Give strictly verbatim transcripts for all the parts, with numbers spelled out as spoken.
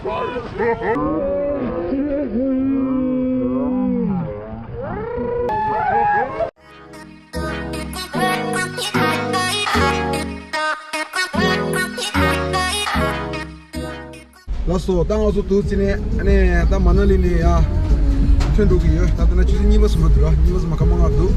ལགས་སོ། ད་ང་ཚོ་དུ་ཙི་ནས་ཨ་ནི་ད་མ་ན་ལི་ནས་ཡ་ཐོན་འགྲོ་གི་ཡོད། ད་ལྟ་ན་ཆུ་ཚོད་གཉིས་པ་ཙམ་འདུག་ར། གཉིས་པ་ཙམ་ཁ་མ་ང་འདུག་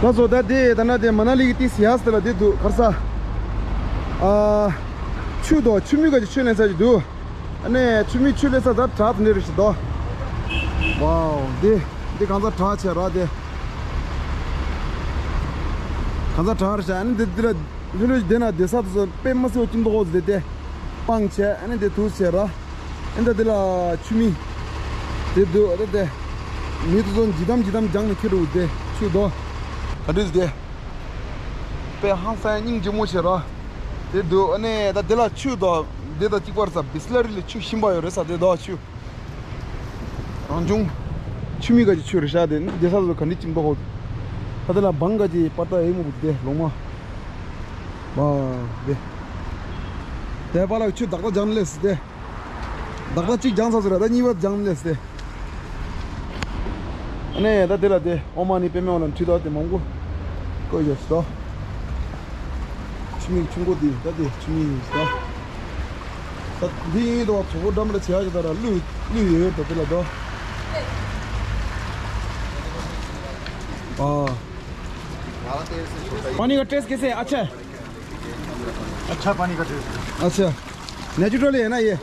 ལགས་སོ། ད་དེ་ད་ན་དེ་མ་ན་ལི་གི་ཏི་སི་ཡ་སི་དེ་ལ་དེ་འདུག་གར་ས། ཨ། ཆུ་དོ་ཆུ་མིག་ག་ཅིག་ཆུ་ལེན་ས་ཅིག་འདུག་ཨ་ནེ་ཆུ་མིག་ཆུ་ལེན་ས་ད་བྲག་དེ་འདྲ་རེད་ཤག་དོ། ཝའོ། དེ་དེ་གང་ས་བྲག་ཆེ་ར་དེ། གང་ས་བྲག་རེད་ཤག་ཨ་ནི་དེ་དེ་ལ་ལྷོད་ལྷོད་ཅིག་བསྡད་ན་བསྡད་ས་དེ་ཚོ་དཔེ་མ་སྲིད་པ་ཁྱིམ་ཐོག་འོག་ཏུ་བསྡད་དེ། སྤང་བྱས་ཨ་ནི་དེ་ཐུག་བྱས་ར། ཨེ་འདྲ་དེ་ལ་ཆུ་མིག་དེ་འདུག་ཨ་ད་དེ། མི་དེ་ཚོ་ཇི་ལྟམ་ཇི་ལྟམ་རྒྱང་ནས་ཁྱེར་འགྲོ་དེ་ཆུ་དོ། ག་འདྲ་དེ། དཔེ་ཧང་སང་སྙིང་རྗེ་མོ་བྱས་ར། དེ་འདུག་ཨ་ནི་ད་དེ་ལ་ཆུ་དོ། དེ་དང་གཅིག་པར་ས་བི་སི་ལ་རི་ལ་ཆུ་ཞིམ་པ་ཡོད་རེད་ས་དེ་དོ་ཆུ། རང་བྱུང་། ཆུ་མིག་ག་ཅིག་ཆུ་རེད་ཤག་དེ་ནི་བསྡད་ས་ཚོ་ག་འདྲ་ཅིག་འདུག་ཧོ། ད་དེ་ལ་བང་ག་ཅིག་པར་ད་ཨེ་མོ་བུ་དེ་ལོང་མ། བ། དེ། དེ་པ་ལ་ཆུ་དག་ད་སྦྱང་ལེ་སི་དེ། བདག་པ་གཅིག་སྦྱངས་ཚར་སོང་ར། ད་གཉིས་པ་སྦྱངས་ནས་སྟེ། ཨ་ནེ་ད་དེ་ལ་དེ་ཨོ་མ་ནི་པེ་མེ་ཨོ་ལ་འཁྲུད་དོ་དེ་མང་པོ་བཀོད་ཡོད་སོ། ཆུ་མིག་ཆུ་མགོ་དེ་ད་དེ་ཆུ་མིག་ཡིན་སོ། ད་འདི་ཡིན་དོ་ཚོ་བོ་འགྲམ་ར་བྱེད་ཡག་གི་ད་ར་གླུ་གླུ་ཡོད་ད་དེ་ལ་དོ། ཨ། पानी का टेस्ट कैसे है? अच्छा है। अच्छा पानी का टेस्ट। अच्छा, नेचुरल है ना ये?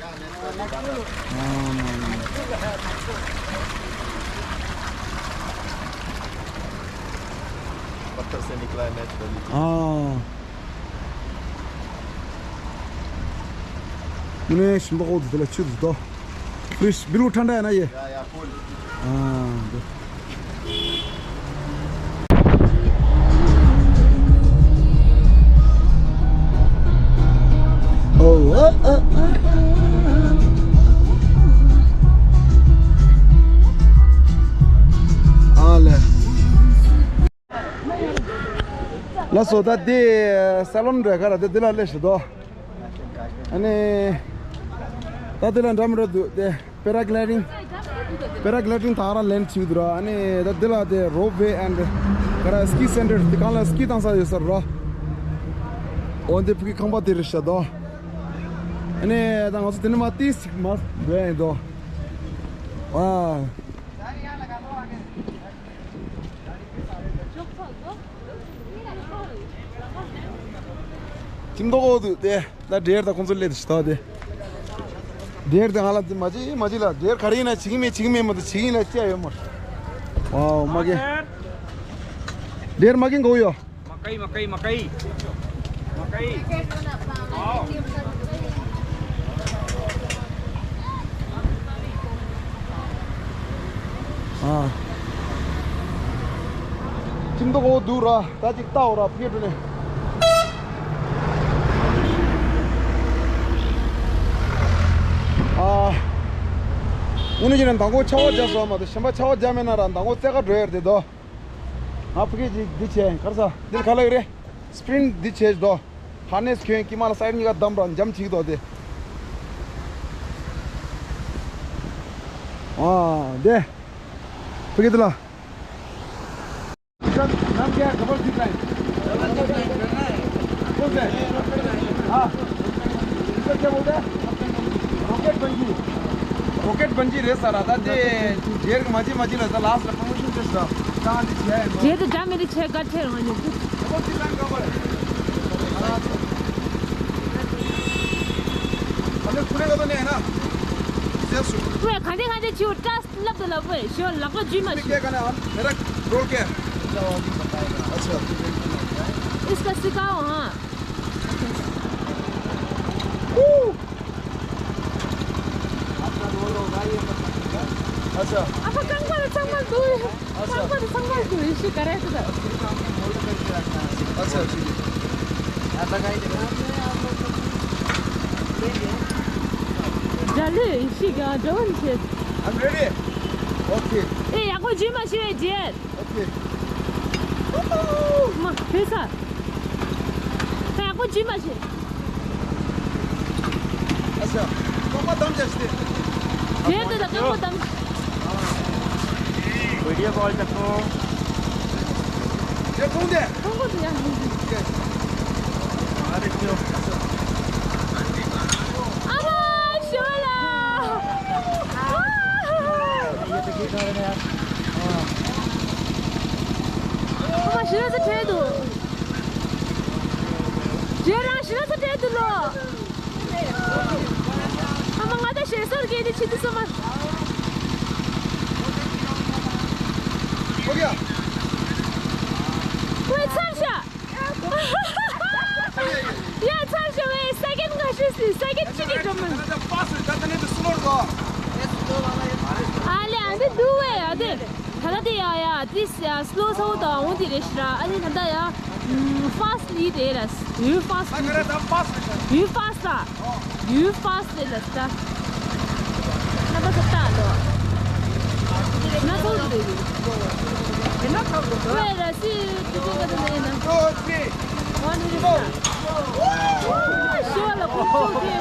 पत्थर से निकला है नेचुरली। हाँ। मैंने शिमला को दिला चुद दो। फ्रेश, बिल्कुल ठंडा है ना ये? या, या, फुल। हाँ। ཨོ། ཨ་ལེ། ལགས་སོ། ད་དེ་སེ་ལོན་རེད་ག་ར་དེ་དེ་ལ་སླེབས་ཤི་དོ། ཨ་ནི། ད་དེ་ལ་འདྲ་མི་འདྲ་འདུག་དེ། པེ་ར་གི་ལའི་ཌིང་། པེ་ར་གི་ལའི་ཌིང་ད་ར་ལེན་བྱེད་ཀྱི་འདུག་ར། ཨ་ནི་ད་འདི་ལ་དེ་རོབ་ཝེ་ཨེན་ཌི་ག་ར་སི་ཀི་སེན་ཊར་དེ་གང་ལ་སི་ཀི་བཏང་ས་ཡོད་ས་ར། འོ་འདི་ཕ་གི་ཁང་པ་དེ་རེད་ཤག་དོ། ཨ་ནི་ད་ང་ཚོ་དེ་ནས་མར་ཏིས་ཅིག་མར་འགྲོ་ཡ་ཡིན་དོ། ཨ། ཁྱིམ་ཐོག་འོག་ཏུ་དེ། ད་འདྲེར་ད་ཁོང་ཚོ་སླེབས་ཤི་ད་དེ། འདྲེར་ད་ང་ལ་དེ་མ་བྱེད་མ་བྱེད་ལ། འདྲེར་ག་རེ་ཡིན་ན་བྱེད་ཀྱི་མེད་བྱེད་ཀྱི་མེད་མ་གཏོགས་བྱེད་ཀྱི་ཡིན་ལ་ཅི་ཡ་ཡོད་མ་རེད། ཝའོ་མ་གི། འདྲེར་མ་གི་མགོ་ཡོ། མ་ཀའི་མ་ཀའི་མ་ཀའི། མ་ཀའི། ཨ། ཁྱིམ་ཐོག་འོག་འདུག་ར། ད་ཅིག་ལྟ་འོ་ར་ཕེབས་འགྲོ་ནས། ཨ། དངོས་གནས་བྱས་ན་མདང་དགོང་ཆར་པ་བརྒྱབ་སོང་མ་གཏོགས་གཞན་པ་ཆར་པ་བརྒྱབ་མེད་ན་ར་མདང་དགོང་རྩེ་ཁ་འགྲོ་ཡ་རེད་དོ། ང་ཕ་གི་ཅིག་འདི་བྱས་གར་ས་འདིར་ག་ལ་ཡོད་རེད། སི་པི་རིན་འདི་བྱས་དོ། ཧར་ནེ་སི་གྱོན་ཀྱི་མ་ལ་སའི་ཌི་གཉིས་ཀ་བསྡམས་ར་འཇམ་བྱེད་ཀྱི་དོ་དེ། ཨ་དེ། ཕ་གི་དེ་ལ། नाम क्या है? Double zip line. कौन से? हाँ। इसका क्या बोलते हैं? Rocket bungee. Rocket bungee race आ रहा था। जे जेर के मजी मजी रहता लास्ट में प्रमोशन टेस्ट था। कहाँ दी छे है? ये तो जा मेरी छह का छह होने। डबल जिप लाइन का बोले। हमने खुलेगा तो नहीं है ना? सेफ। वे खाते खाते छियो टस। लग तो लग भाई, शिव लग लो जी मत। क्या करना है? मेरा रोल क्या है? अच्छा। इसका सिखाओ, हाँ। आपका रोल होगा, ये पता चलेगा। अच्छा। अब कंपन संगल तू। अच्छा। कंपन संगल तू, इसी करे तो। सिर्फ आपने होल्ड करके रखना है। अच्छा, ठीक है। याद लगाई देना। ད་ལོས་ཤི་ག་འགྲོ་འཆི། I'm ready. Okay. ཨེ་ཡག་པོ་རྒྱུས་མ་ཤི་བའི་རྒྱལ། Okay. མ་ཕེ་ས། ད་ཡག་པོ་རྒྱུས་མ་ཤི། ཨ་ཤ། ཀོང་པ་དམ་བཅའ་ཤི་སྟེ། རྒྱལ་དེ་ད་ཀོང་པ་དམ། བི་ཌི་ཡོ་ཀོལ་བྱེད་དོ། རྒྱལ་ཁོང་དེ། ཁོང་ཁོང་དུ་ཡང་མི་འདུག་ཨ་མ་ཞོ་ལ། ཨ་མ་ཞི་ལ་ཚ་ཁྲེལ་འདུག་རྗེ་རང་ཞི་ལ་ཚ་ཁྲེལ་འདུག་ལོ། ཨ་མ་ང་ད་ཞེ་སོར་གྱི་འདི་ཆི་འདི་སོ་མ། ཁོས་ཚར་ཤག་ཡ་ཚར་ཤག་བས་སེ་ཀེན་ང་ཤི་སི་སེ་ཀེན་གཅིག་གི་འགྲོ་མིན། ཨ་ལེ་ཨ་འདི་འདུག་བས་ཨ་དེ། ད་ལྟ་དེ་ཡ་ཡ་དེ་སི་ལོ་ཚ་བོ་དང་འོང་དེ་རེད་ཤི་ར། ཨ་ནི་ད་ལྟ་ཡ་ཕ་སི་ལི་དེ་ར་ཡུ་ཕ་སི་ལི་ཡུ་ཕ་སི་ལ། ཡུ་ཕ་སི་ལ་ད། ན་པ་ས་ཏ་ལོ། ན་ཚོ་དེ་རེད། ཁོས་ར་སི་དུ་དུ་ག་དུ་ནས་ན། ཨོ་ནི་རེད་ཤི་ར། ཤི་བ་ལ་ཁོང་ཚོ་དེ།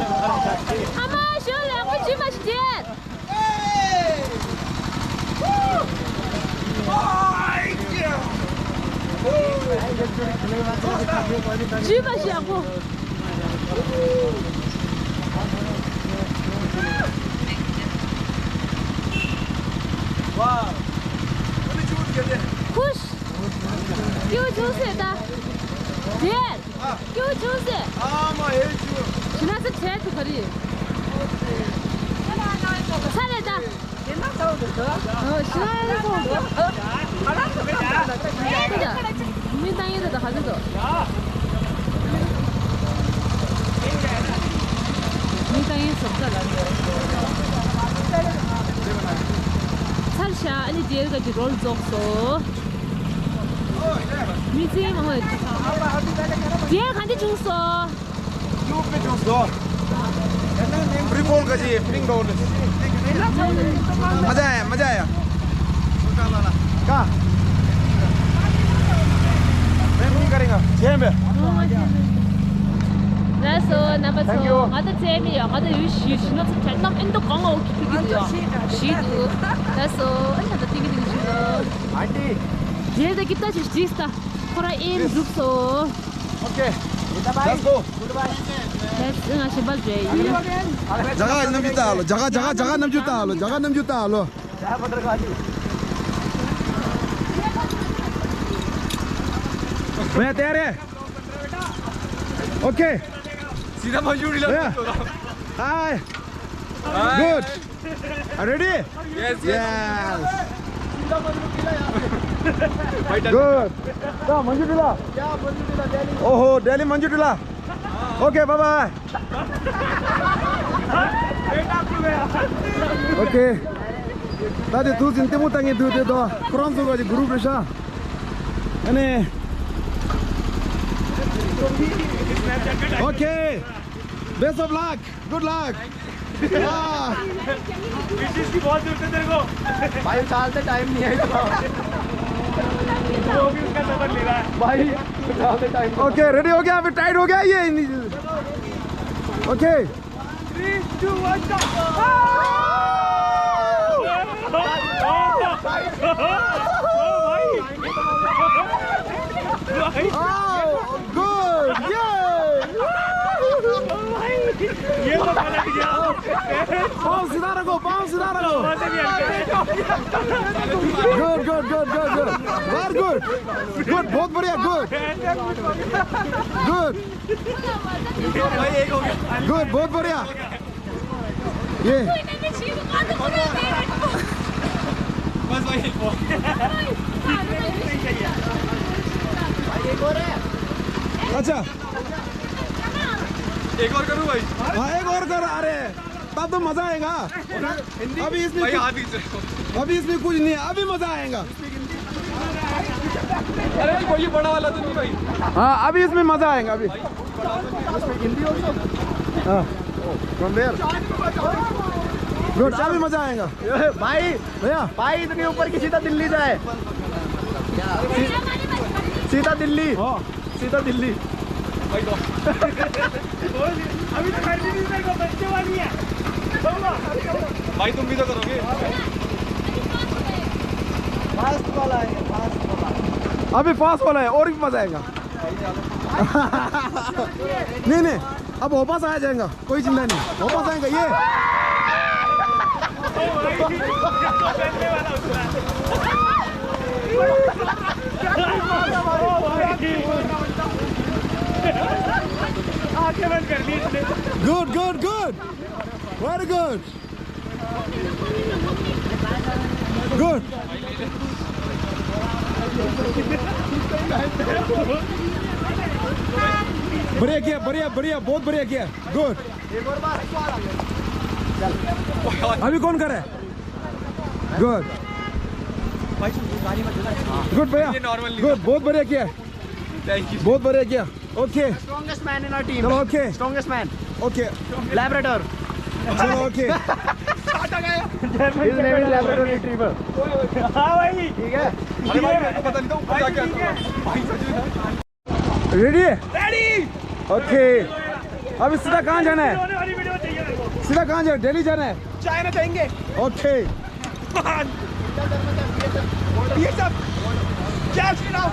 ཨ་མ་ཤི་བ་ལ་ཁོ་ཅི་མ་ཤི་རྒྱལ། ཇི་མ་ཞག་པོ། ཁུ། ཀྱུ་ཅུ་སེ་ད། རྒྱལ། ཀྱུ་ཅུ་སེ། ཨ་མ་ཧེ་ཅུ། ཞི་ན་སེ་ཁྲེལ་དུ་ག་རེ། ས་རེད་ད། ཨོ་ཞི་ན་སེ་ཐོང་དུ། མི་ཏང་ཡིན་ད་ད་ཧ་ལུ་དོ། མི་ཏང་ཡིན་སོབ་ས་ལ། ཚར་ཤ་ཨ་ནི་རྒྱལ་ག་གི་རོལ་རྫོགས་སོ། མི་ཚེ་མང་བོ། རྒྱལ་ག་འདི་བྱུང་སོ། ཡོད་པའི་ཅུང་ཟད། Free fall का जी, free roll। मजा आया, मजा आया। का? मैं भी करेंगे। छह में। ལགས་སོ། རྣམ་པ་ཚོ། Thank you. ང་ཚོ་རྩེད་མི་ཡོད། ང་ཚོ་ཡུལ་ཤི་ཤི་ན་ཚོ་དྲན་ནམ་ཨེ་འདུག་གང་ཨོ་ཁི་ཁི་ཁི་ཡོད་ཤི་འདུག་ལགས་སོ། ཨ་ནི་ད་ཏིང་ཏིང་ཤི་ལོ། ཨ་ཏི། རྗེས་ད་ཀི་ཏ་ཤི་ཤི་སྟ། ཁོ་ར་ཨེམ་འཛུགས་སོ། Okay. Let's go. Let's, ང་ཞིམ་པ་རེད། ཇ་ག་རྣམ་འགྱུར་ལྟ་ལོ། ཇ་ག་ཇ་ག་ཇ་ག་རྣམ་འགྱུར་ལྟ་ལོ། ཇ་ག་རྣམ་འགྱུར་ལྟ་ལོ། मैं तैयार है। Okay. सीधा मजूरी लगा। Hi. Good. Are you ready? Yes, yes. Good. 자, मंजू टीला। ओहो, दिल्ली मंजू टीला। Okay, bye bye. Okay. ད་དེ་དུས་ཟིན་ལྟད་མོ་ལྟ་ངེས་འདུག་དེ་དོ་ཁོ་རང་ཚོ་ག་གི་group རེད་ཤག་ཨ་ནི། Okay. Best of luck. Good luck. हाँ। विशेष की बहुत जरूरत है तेरे को। भाई, उछालते टाइम नहीं है इसका। वो भी उसका सबक ले रहा है। भाई, उछालते टाइम। Okay, ready हो गया? अभी tight हो गया ये। Okay. Three, two, one, go. Oh, good! Yay! ये तो पलट गया। पाँव सीधा रखो, पाँव सीधा रखो। Good, good, good, good, good. Very good. Good, बहुत बढ़िया, good. Good. भाई, एक हो गया। Good, बहुत बढ़िया। ये। बस भाई, एक और। अच्छा। एक और करूँ भाई? हाँ, एक और कर। अरे, तब तो मजा आएगा। अभी इसमें भाई, कुछ, हाथ खींच रहे हो। अभी इसमें कुछ नहीं है, अभी मजा आएगा। अरे भाई, ये बड़ा वाला तो नहीं भाई। हाँ, अभी इसमें मजा आएगा अभी। हाँ। From where? Good, अभी मजा आएगा। भाई, भैया। भाई, इतनी ऊपर की सीधा दिल्ली जाए। सीधा दिल्ली। हाँ। सीधा दिल्ली। भाई तो। अभी तो गर्मी भी मेरे को बचने वाली है। भाई, तुम भी तो करोगे। Fast वाला है, fast वाला। अभी fast वाला है, और भी मजा आएगा। नहीं, नहीं, अब वापस आ जाएगा, कोई चिंता नहीं, वापस आएगा ये। आंखें बंद कर ली इसने। Good, good, good. Very good. Good. बढ़िया किया, बढ़िया, बढ़िया, बहुत बढ़िया किया। Good. अभी कौन कर रहा है? Good. Good भैया। ये normal नहीं। Good, बहुत बढ़िया किया। Thank you. बहुत बढ़िया किया। Okay. Strongest man in our team. चलो, okay. Strongest man. Okay. Labrador. चलो, okay. His name is Labrador Retriever. हाँ भाई। ठीक है। अरे भाई, मेरे को पता नहीं था ऊपर जाके आता हूँ। भाई, सच में। Ready? Ready. Okay. अभी सीधा कहाँ जाना है? होने वाली video चाहिए मेरे को। सीधा कहाँ जाना है? दिल्ली जाना है? चाइना जाएंगे। Okay. ये सब जय श्री राम।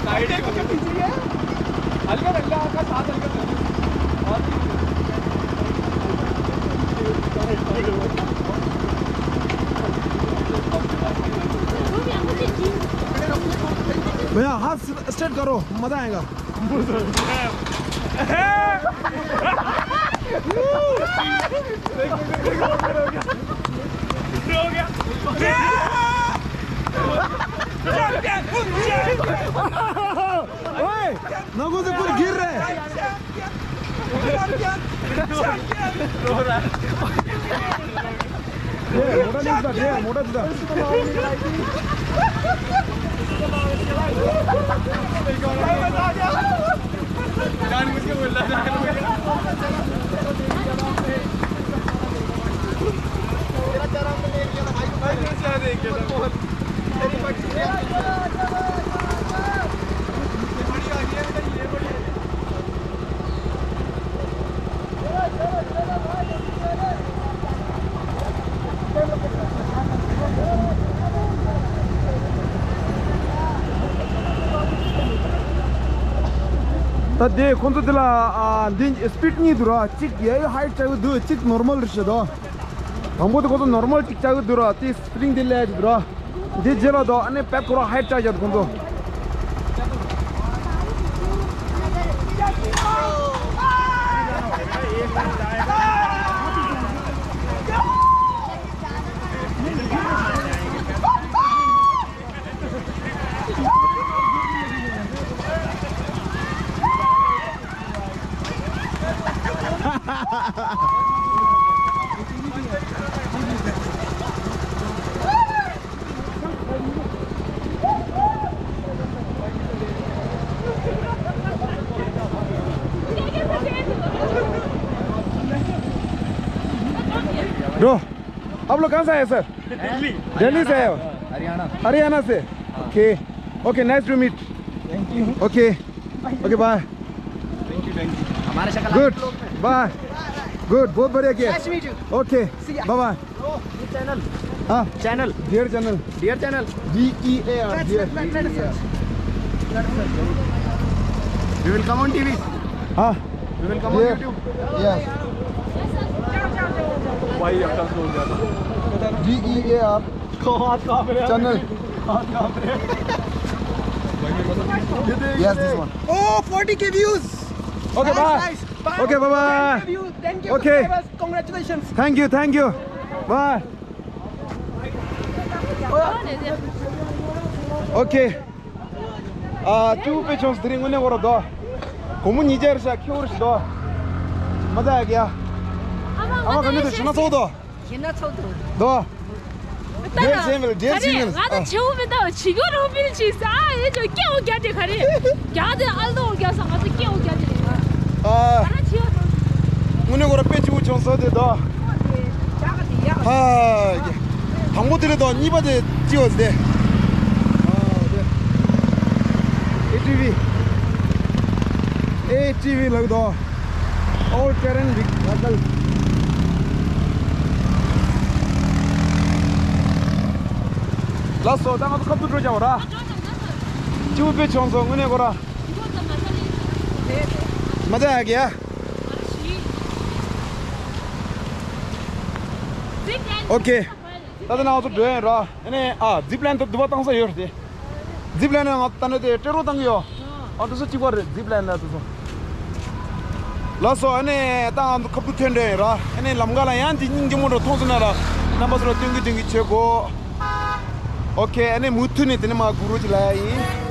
साइड को क्या पीछे है? हल्का हल्का का साथ हल्का। भैया, हाथ straight करो, मजा आएगा। ओए, नगु से कुछ गिर रहे हैं। ये मोटा नहीं था, ये मोटा था। जान मुझे बोल रहा था। भाई, तेरे से आ रही है क्या? बड़ी आ गई है, ये बड़ी। ད་དེ་ཁོང་ཚོ་དེ་ལ་ཨ་འདི་སི་པིཌ་གཉིས་འདུག་ར། གཅིག་ཡ་ཡོ་ཧའིཊ་ཆགས་ཀྱི་འདུག་གཅིག་ནོར་མལ་རེད་ཤག་དོ། དང་པོ་དེ་ཁོང་ཚོ་ནོར་མལ་གཅིག་ཆགས་ཀྱི་འདུག་ར། དེ་སི་པི་རིང་དེ་སླེབས་ཀྱི་འདུག་ར། འདི་རྗེས་ལ་དོ་ཨ་ནི་པད་ཁོ་ར་ཧའིཊ་ཆགས་ཀྱི་འདུག་ཁོང་ཚོ། Bro, आप लोग कहाँ से आए सर? दिल्ली। दिल्ली से आए हो? हरियाणा। हरियाणा से? Okay. Okay, nice to meet। Thank you। Okay. Okay, bye. Thank you, thank you। हमारे शक्ल गुड। बाय। गुड, बहुत बढ़िया किया। Nice to meet you। Okay. See ya। Bye bye. Bro, ये channel। हाँ। Channel। Dear channel। Dear channel। D E A R, dear। We will come on T V। हाँ। We will come on YouTube। Yes। भाई, अकल सो गया था। D E A R। हाथ कांप रहे हैं। Channel। हाथ कांप रहे हैं। Yes, this one। Oh, forty K views। Okay, bye। Nice, nice। Okay, bye bye। Ten K views, ten K subscribers। Congratulations। Thank you, thank you। Bye। Okay। ཨ་ཅུ་པེ་ཆོང་སི་དེ་རིང་དངོས་གནས་ཁོ་ར་དོ། སྒོར་མོ་ཉིས་བརྒྱ་རེད་ཤག་ཁྱོད་རེད་ཤག་དོ། མ་ད་ཡ་གི་ཡ། ཨ་མ་ག་ནས་དུ་ཤི་ན་ཚོགས་དོ། ཤི་ན་ཚོགས་དོ། དོ། རྒྱལ་ཆེན་མེད་རྒྱལ་ཆེན་མེད། ང་ད་ཆེ་བོ་མེད་ད་བྱི་རྒོད་རོ་པིལ་ཅིག་ས་ཨ་ཡེ་ཅོ་སྐྱེ་བོ་རྒྱ་དེ་ག་རེ། རྒྱ་དེ་ཨལ་ཏོ་རྒྱ་ས་ང་ཚོ་སྐྱེ་བོ་རྒྱ་དེ་རེད། ཨ་ང་ཆེ་བོ་དང་། དངོས་གནས་ཁོ་ར་དཔེ་ཆེ་བོ་བྱུང་སོང་དེ་དོ། ཧ་ཀྱེ། དང་པོ་དེ་རེད་དོ། གཉིས་པ་དེ་ཅི་ཡོད་ཟེར་ཏེ། ཨེ་ཊི་ཝི། ཨེ་ཊི་ཝི་ལབ་དོ། All terrain vehicle། ལགས་སོ། ད་ང་ཚོ་ཁ་ཐུག་འགྲོ་བྱ་བ་ར། སྐྱིད་པོ་དཔེ་བྱུང་སོང་དངོས་གནས་ཁོ་ར། མ་ད་ཡ་གི་ཡ། ཨོ་ཁེ། ད་ལྟ་ང་ཚོ་འགྲོ་ཡིན་ར། ཨ་ནི་ཨ་ཛིབ་ལའིན་དུ་དུ་བ་བཏང་ས་ཡོད་རེད་དེ། ཛིབ་ལའིན་ང་ད་ནི་དེ་སྤྲད་རོགས་བཏང་གི་ཡོད། ཨ་དུ་སུ་གཅིག་པ་རེད་ཛིབ་ལའིན་ལ་དུ་སུ། ལགས་སོ། ཨ་ནི་ད་ང་ཚོ་ཁ་ཐུག་ཐོན་འགྲོ་ཡིན་ར། ཨ་ནི་ལམ་ཁ་ལ་ཡང་དེ་སྙིང་རྗེ་མོ་འགྲོ་མཐོང་སོང་ན་ར། རྣམ་པ་ཚོ་ལ་སྟོན་གི་སྟོན་གི་བྱེད་གོ། ཨོ་ཁེ། ཨ་ནི་མུ་མཐུད་ནས་དེ་ནས་མ་སྒུག་རོགས་ཅིག་ལ་ཡ་ཡིན།